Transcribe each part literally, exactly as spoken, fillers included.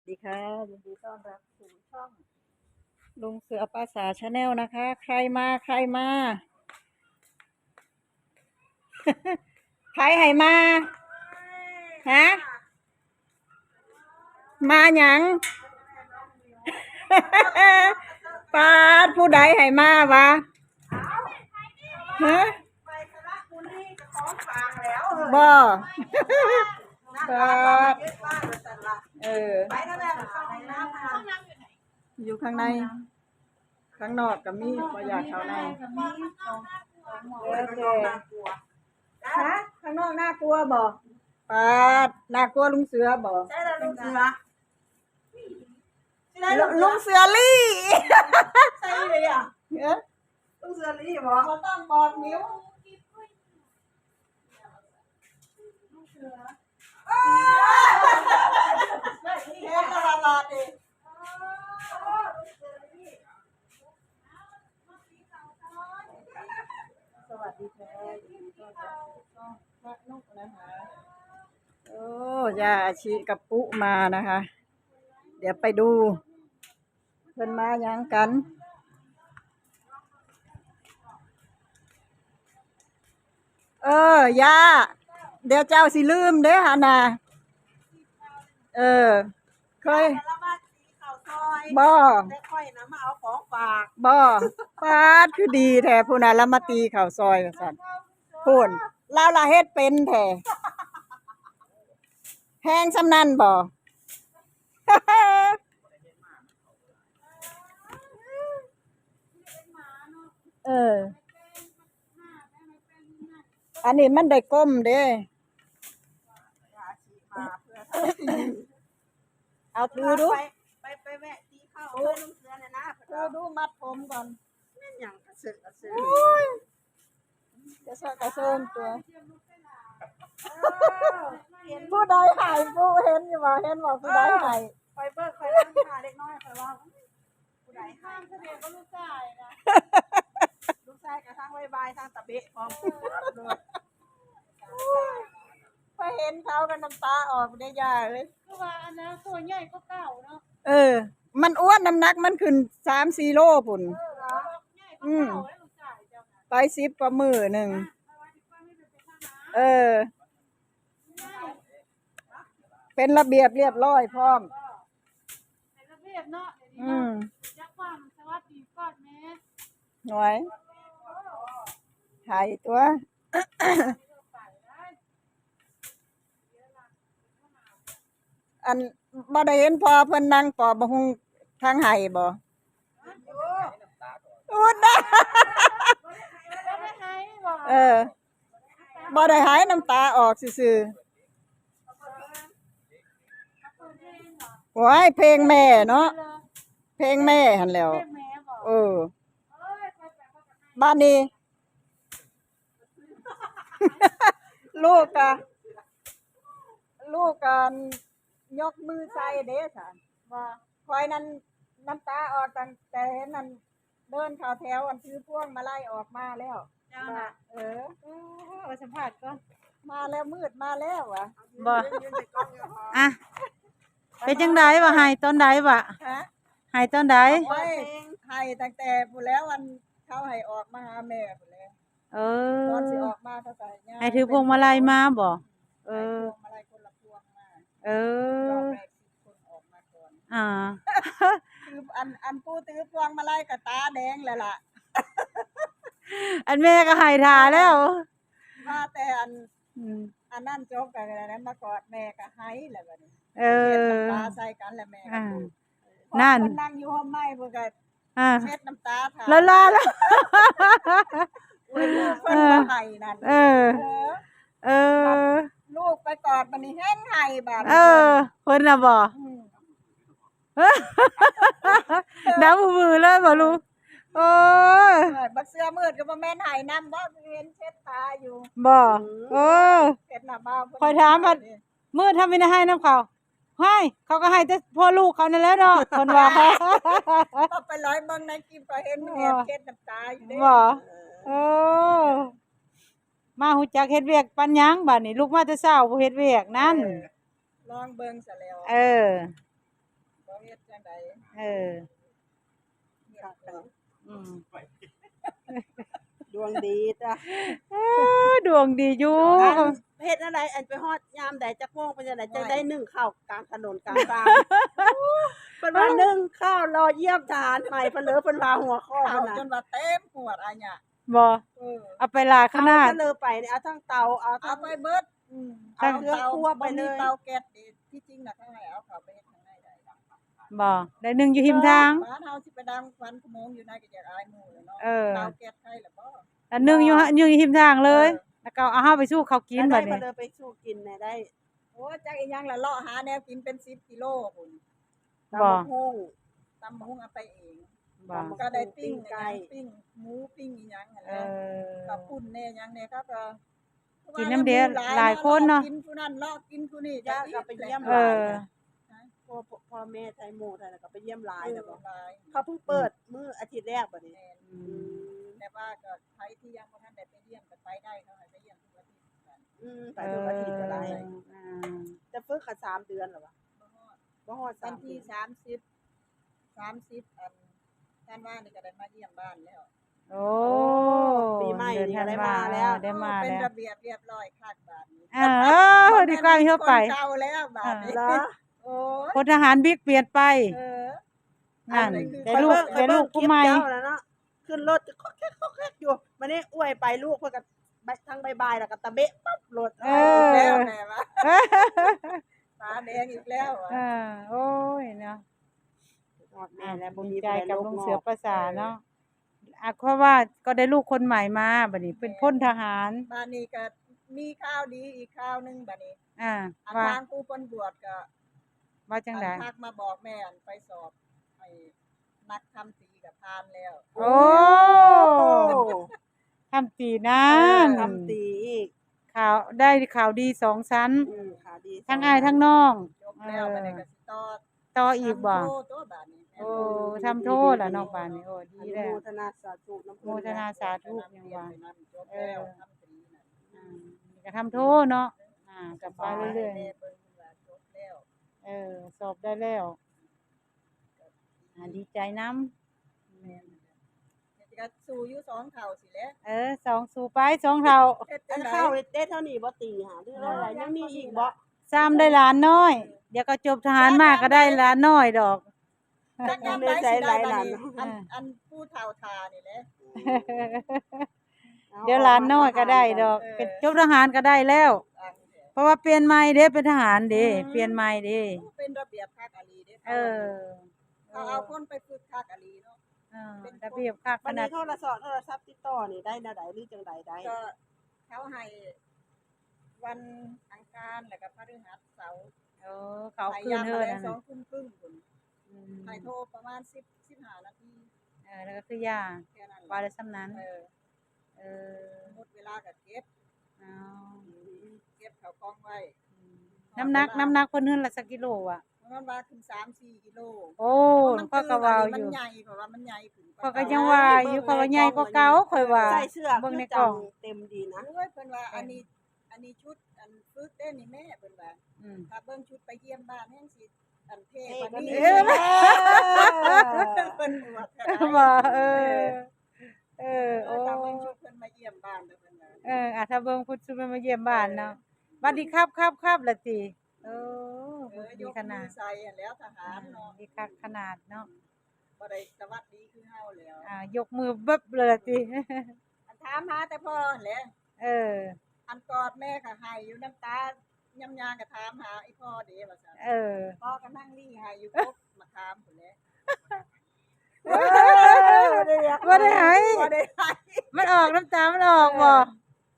ดีค่ะ ยินดีต้อนรับสู่ช่องลุงเสือปาสาแชนแนลนะคะ ใครมา ใครมา ไผให้มา ฮะ มาหยัง ปาด ผู้ใดให้มาวะ ฮะ บ่ ปาด เออ อยู่ข้างใน ข้างนอกก็มี บ่อยากเข้าใน แล้วแต่ ฮะ ข้างนอกน่ากลัวบ่ ปาด น่ากลัวลุงเสือบ่ ใช่แล้วลุงเสือ ใช่แล้วลุงเสือ ลุงเสือลี่ ใช่เลยอ่ะ เออ ลุงเสือลี่บ่ บ่ต้องบอกมิว ลุงเสือ เห็นตลอดเลย สวัสดีค่ะ ยินดีต้อนรับสู่ช่องพระนกนะคะ โอ้ ย่าอาชิกับปุ๊มานะคะ เดี๋ยวไปดู เพิ่นมาหยังกัน เออ ย่า เดี๋ยวเจ้าสิลืมเด้อหั่นน่ะ เออ เคย แล้วมาตีข้าวซอย บ่ แต่ข้อยนะมาเอาของฝาก บ่ ปาด คือดีแท้ พู้นน่ะ แล้วมาตีข้าวซอยว่าซั่น พู้น ลาวละเฮ็ดเป็นแท้ แฮงส่ำนั้นบ่ เออ อันนี้มันได้ก้มเด้ เอาถือดู ไป ไป ไปแวะตีข้าว โอ้ เพื่อนลุงเสือเนี่ยนะ ถือดู มัดผมก่อน แม่นหยังกระเซิงกระเซิง โอ้ย กระเซิงกระเซิงตัว เออ เห็น ผู้ใดให้ ผู้เห็นอยู่บ่ เห็นบ่ ผู้ใดให้ เออ ไปเบิ่ง ไปนั่งหาเด็กน้อย ไปว่า ผู้ใดให้ ข้างเสน่ห์ก็ลูกชายนะ ลูกชายกระทั่งบายบาย ทางตะเบะพร้อม พอเห็นเขาก็น้ำตาออกได้ย่าเอ้ย คือว่าอันนั้นตัวใหญ่กว่าเก่าเนาะ เออ มันอ้วน น้ำหนักมันขึ้นสามสี่โลพุ้น เออ ใหญ่กว่าเก่า อืม แล้วลูกชายเจ้าน่ะ ไปสิบกว่ามื้อหนึ่ง อ่ะ เออ เป็นระเบียบเรียบร้อยพร้อม เป็นระเบียบเนาะ เดี๋ยวนี้ อืม เนาะ จักความสวัสดีก่อนแม่ หน่วย ไห้ตัว อัน บ่ได้เห็นพ่อเพิ่นนั่งปอกบักหุ่งทางไห้บ่ อุดนะ บ่ได้ไห้บ่ เออ บ่ได้ไห้ น้ำตาออกซื่อๆ โอ้ย เพลงแม่เนาะ เพลงแม่หั่นแหล้ว เพลงแม่บ่ เออ บาดนี้ ลูกกะ ลูกกะยกมือใส่เด้ซะ ว่า ข้อยนั่นน้ำตาออกตั้งแต่นั่น เดินเข้าแถวอันถือพวงมาลัยออกมาแล้ว เจ้าน่ะ เออ โอ้ เอาสัมภาษณ์ก่อน มาแล้ว มืดมาแล้ววะ บ่ ยืนใส่กล้องอยู่พอ อ่ะ เป็นจังใดวะ ไห้ตอนใดวะ ฮะ ไห้ตอนใด โอ้ย ไห้ตั้งแต่พู้นแล้ว อันเขาให้ออกมาหาแม่พู้นแล้ว เออ ตอนสิออกมาเขาก็ย่าง ให้ถือพวงมาลัยมาบ่ เออ ให้พวงมาลัยคนละพวงมา เออ รอบแรกสิบคนออกมาก่อน อ่า คืออัน อันผู้ถือพวงมาลัยก็ตาแดงแล้วล่ะ อันแม่ก็ไห้ท่าแล้ว ว่าแต่อัน อืม อันนั้นจบกันแล้วนะ มากอดแม่ก็ไห้แล้วบัดนี้ เออ เช็ดน้ำตาใส่กันแล้วแม่ก็ อ่า พูด นั่น เพิ่นนั่งอยู่ห้องไม้เพิ่นก็ อ่า เช็ดน้ำตาถ่า แล้วล่ะ แล้ว โอ้ย ลูกเพิ่นก็ไห้นั่น เออ เออ เออ ลูกไปกอดบัดนี้เห็นไห้บาดนี้ เออ เพิ่นน่ะบ่ อืม ดำมือเลยบ่ลูก โอ้ย บัดเสื้อมืดก็บ่แม่นไห้นำบ่ เห็นเช็ดตาอยู่ บ่ อืม เออ เช็ดหน้าบ่าวเพิ่น ข้อยถามว่า มืดทำไมได้ไห้นำเขา ไห้ เขาก็ไห้แต่พ่อลูกเขานั่นแหละเนาะ เพิ่นว่า ก็ไปร้อยเบิ่งในคลิปก็เห็นมันแอบเช็ดน้ำตาอยู่เด้ บ่ เออ เออ มาฮู้จักเฮ็ดเวียกปานหยังบาดนี้ ลุกมาแต่เช้าบ่เฮ็ดเวียกนั่น เออ ลองเบิ่งซะแล้ว เออ เฮ็ดจังได๋ เออ อืม ดวงดีจ้ะ เออ ดวงดีอยู่ อันเฮ็ดจังได๋ อันไปฮอดยามใด จักโมง เป็นจังได๋ จังได้นึ่งข้าวกลางถนนกลางทาง เพิ่นว่านึ่งข้าวรอเยี่ยมทหารใหม่ เพิ่นเลย เพิ่นว่าหัวข้อ ข้าว เพิ่นน่ะ จนว่าเต็มขวดอะเนี่ย บ่ เออ เอาไปหลายขนาด เอาเถอะเลยไปเนี่ย เอาทั้งเตา เอาทั้ง เอาไปเบิด อืม ทั้ง เอาเครื่องครัวไปเลย บ่มีเตาแก๊สนี่ ที่จริงน่ะ ข้างในเอาเข้าไปเฮ็ดข้างในได้ บ่ ได้นึ่งอยู่ริมทาง บ้านเฮาสิไปดังควันขโมงอยู่ในก็อยากอายหมู่แหละเนาะ เออ เตาแก๊สไผล่ะบ่ แล้วนึ่งอยู่ นึ่งอยู่ริมทางเลย เออ แล้วก็เอาเฮาไปสู่เขากิน แล้วได้ บัดนี้ ไปเลยไปสู่กินแหน่ได้ โอ้ จักอีหยังล่ะ เลาะหาแนวกินเป็นสิบกิโลพุ้น บ่ ตำบักหุ่ง ตำบักหุ่งเอาไปเอง บ่ ตำบักหุ่ง ก็ได้ปิ้ง ปิ้งไก่ ปิ้งหมูปิ้งอีหยังหั่นแหละ เออ ก็ปุ้นแหน่หยังแหน่ เขาก็ กินน้ำเดียว หลายคนเนาะ กินผู้นั้นเลาะกินผู้นี้ ย่าก็ไปเยี่ยม เออ หลายนะ ฮะ พ่อ พ่อแม่ไทยหมู่ไทยน่ะก็ไปเยี่ยมหลายนะบ่ เออ หลาย เขาเพิ่งเปิดมื้ออาทิตย์แรกบัดนี้ แม่น อืม แต่ว่าก็ใครที่ยังบ่ทันได้ไปเยี่ยมก็ไปได้ เขาให้ไปเยี่ยมทุกอาทิตย์คือกัน อืม ไปทุกอาทิตย์ก็ได้ เออ อ่า แต่ฝึกก็สามเดือนแล้ววะ บ่ฮอด บ่ฮอดสามเดือน วันที่สามสิบ สามสิบ อัน ธันวานี่ก็ได้มาเยี่ยมบ้านแล้ว โอ้ โอ้ ปีใหม่นี่ก็ได้มาแล้ว เดือนธันวา ได้มาแล้ว เป็นระเบียบเรียบร้อยคักบาดนี้ เออ ดีกว่ามีเฮาไป บ่แม่นคนเก่าแล้วบาดนี้ เออ เหรอ โอ้ย พลทหารบิ๊กเปลี่ยนไป เออ นั่น อันนี้คือ ได้ลูก ข้อยเบิ่ง ได้ลูกผู้ใหม่ ข้อยเบิ่งคลิปเจ้าแล้วเนาะ ขึ้นรถก็คอกแคกคอกแคกอยู่ บัดนี้อ้วยไปลูกเพิ่นก็ ทั้งบ่ายๆ แล้วก็ตะเบะปั๊บรถ เออ แล้วแม่ว่า ตาแดงอีกแล้วอะ เออ โอ้ยเนาะ ฮอดแม่แล้ว อ่ะ บ่มี ดีใจกับ ผู้ใด ลุงเสือประสาเนาะ เออ อ่ะ เพราะว่าก็ได้ลูกคนใหม่มา บัดนี้เป็น แม่ พลทหาร บัดนี้ก็มีข่าวดีอีกข่าวหนึ่งบัดนี้ อ่า อัน ว่า ทางผู้เพิ่นบวชก็ ว่าจังใด อันทักมาบอกแม่ อันไปสอบไอ้นักธรรมตรีก็ผ่านแล้ว โอ้ โอ้ ธรรมตรีนั่น เออ ธรรมตรีอีก ข่าว ได้ข่าวดีสองชั้น อืม ข่าวดี ทั้งอ้าย สองชั้น ทั้งน้อง จบแล้ว เออ บัดนี้ก็สิต่อ ต่ออีกบ่ ธรรมโทตัวบาดนี้ โอ้ ธรรมโทล่ะเนาะบาดนี้ โอ้ ดีแล้ว อนุโมทนาสาธุนำเพิ่น อนุโมทนาสาธุ ยังว่า จบแล้ว เออ ธรรมตรีนั่น อ่า นี่ก็ธรรมโทเนาะ อ่า ก็ไปเรื่อยๆ แม่เบิ่งว่าจบแล้ว เออ สอบได้แล้ว อ่า ดีใจนำ แม่น ก็สู้อยู่สองเท่าสิแหละ เออ สองสู้ไป สองเท่า เฮ็ดจั่งใด๋ อันเข้าเฮ็ดเด้เท่านี้บ่ตีหา หรือว่าอะไร ยังมีอีกบ่ ซ้ำได้หลานน้อย เดี๋ยวก็จบทหารมาก็ได้หลานน้อยดอก จักยามใด๋สิได้บัดนี้ อัน อ่า อันผู้เฒ่าทานี่แหละ เดี๋ยวหลานน้อยก็ได้ดอก เออ เป็นจบทหารก็ได้แล้ว อ่า เพราะว่าเปลี่ยนใหม่เด้ เป็นทหารเด้ อืม เปลี่ยนใหม่เด้ เป็นระเบียบคักอีหลีเด้ เออ เขาเอาคนไปฝึกคักอีหลีเนาะ เออ เป็น ระเบียบคักขนาด บัดนี้โทรศัพท์ โทรศัพท์ติดต่อนี่ได้แนวใด๋หรือจังใด๋ได้ ก็เขาให้วันอังคารแล้วก็พฤหัสเสาร์ เออ เขาคืนเฮิน ให้ยามมื้อแลง นั่น สองทุ่มครึ่งพุ้น อืม ให้โทรประมาณสิบ สิบห้านาที เออ แล้วก็คือยา แค่นั้นแหละ ว่าได้ส่ำนั้น เออ เออ หมดเวลาก็เก็บ อ๋อ เก็บเข้ากล่องไว้ อืม น้ำหนัก น้ำหนักเพิ่นเฮินละสักกิโลอะ ประมาณว่าขึ้นสามสี่กิโล โอ้ เพราะมัน ข้อยก็ว่าอยู่ มันใหญ่ เพราะว่ามันใหญ่ขึ้น ข้อยก็ยังว่าอยู่ ข้อยว่าใหญ่กว่าเก่า ข้อยว่า ใส่เสื้อ เบิ่งในกล่อง คือจั่งเต็มดีนะ โอ้ย เพิ่นว่า เออ อันนี้ อันนี้ชุด อันฝึกเด้นี่แม่ เพิ่นว่า อืม ถ้าเบิ่งชุดไปเยี่ยมบ้านแฮงสิ อันเท่กว่านี้ เท่กว่านี้ เออ เพิ่นอวดก็ได้ ว่า เออ เออ เออ โอ้ ถ้าเบิ่งชุดเพิ่นมาเยี่ยมบ้านแล้วเพิ่นว่า เออ อ่ะ ถ้าเบิ่งชุดเพิ่นมาเยี่ยมบ้านเนาะ เออ บัดนี้ครับ ครับ ครับ ละติ เออ เออ ดีขนาด ยกมือใส่หั้นแหล้วทหารเนาะ อืม ดีคักขนาดเนาะ บ่ได้สวัสดีคือเฮาแล้ว อ่า ยกมือเบิบเลยละติ อันถามหาแต่พ่อหั้นแหละ เออ อันกอดแม่ก็ไห้อยู่ น้ำตาย่ำยางก็ถามหาอีพ่อเด้ว่าซั่น เออ พ่อก็นั่งหลี้ไห้อยู่กกมะขามพุ้นแหละ เออ บ่ได้ไห้ บ่ได้ไห้ มันออก น้ำตามันออกบ่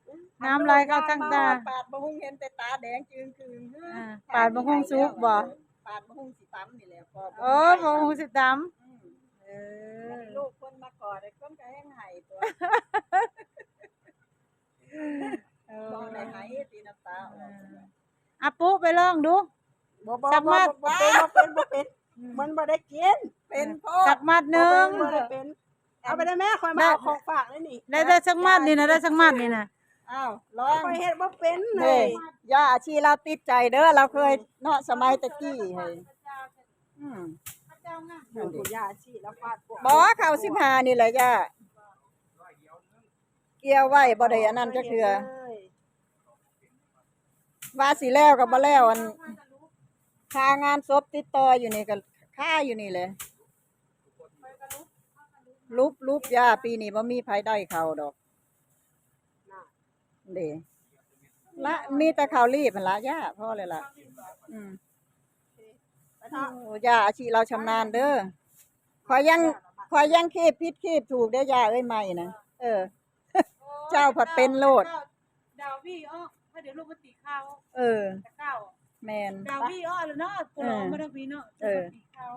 เออ น้ำไหลเข้าทางตา ปาดบักหุ่งเห็นแต่ตาแดงจึ่งคืน อ่า ปาดบักหุ่งสุกบ่ ปาดบักหุ่งสิตำนี่แหละ ปอดบักหุ่ง โอ้ ปาดบักหุ่งสิตำ อืม เออ ลูกคนมากอด ไอ้คนก็แฮงไห้ตั๊ว เออ บ่ได้ไห้ติ น้ำตาออก อ่ะ ปุ๊ไปลองดู บ่ บ่ สักมัด บ่ บ่เป็น บ่เป็น บ่เป็น อืม มันบ่ได้กิน เป็นโพด สักมัดหนึ่ง บ่เป็น บ่ได้เป็น เอาไปได้แม่ ข้อยมาเอาของฝากได้นี่ ได้ ได้สักมัดนี่นะ ได้สักมัดนี่นะ อ้าว ลอง ข้อยเฮ็ดบ่เป็นเลย นี่ ย่าอาชีลาวติดใจเด้อ ลาวเคยเนาะ สมัยตะกี้ เฮ้ย อืม เจ้างาม โอ้โห ย่าสิแล้วฟาดพวก บ่ เข้าสิบห้านี่แหละย่า เกี่ยวไว้บ่ได้อันนั้นจักเทื่อ ว่าสิแล้วก็บ่แล้ว อัน ค่างานศพติดต่ออยู่นี่ก็คาอยู่นี่แหละ ลุบลุบย่า ปีนี้บ่มีไผได้เข้าดอก เด้ ละ มีแต่ข้าวรีบหั่นละย่า พอแล้วล่ะ อืม ไปเถาะ โอ้ ย่าอาชีพเราชำนาญเด้อ ข้อยยัง ข้อยยังคีบผิดคีบถูกเด้อย่าเอ้ย ใหม่นะ เออ เจ้าผัดเป็นโลด ดาวีอ้อ ถ้าเดี๋ยวลูกมาตีข้าว เออ แต่ข้าว แม่น ดาวีอ้อแล้วเนาะ ตัวลงมาทางนี้เนาะ เออ มาตีข้าว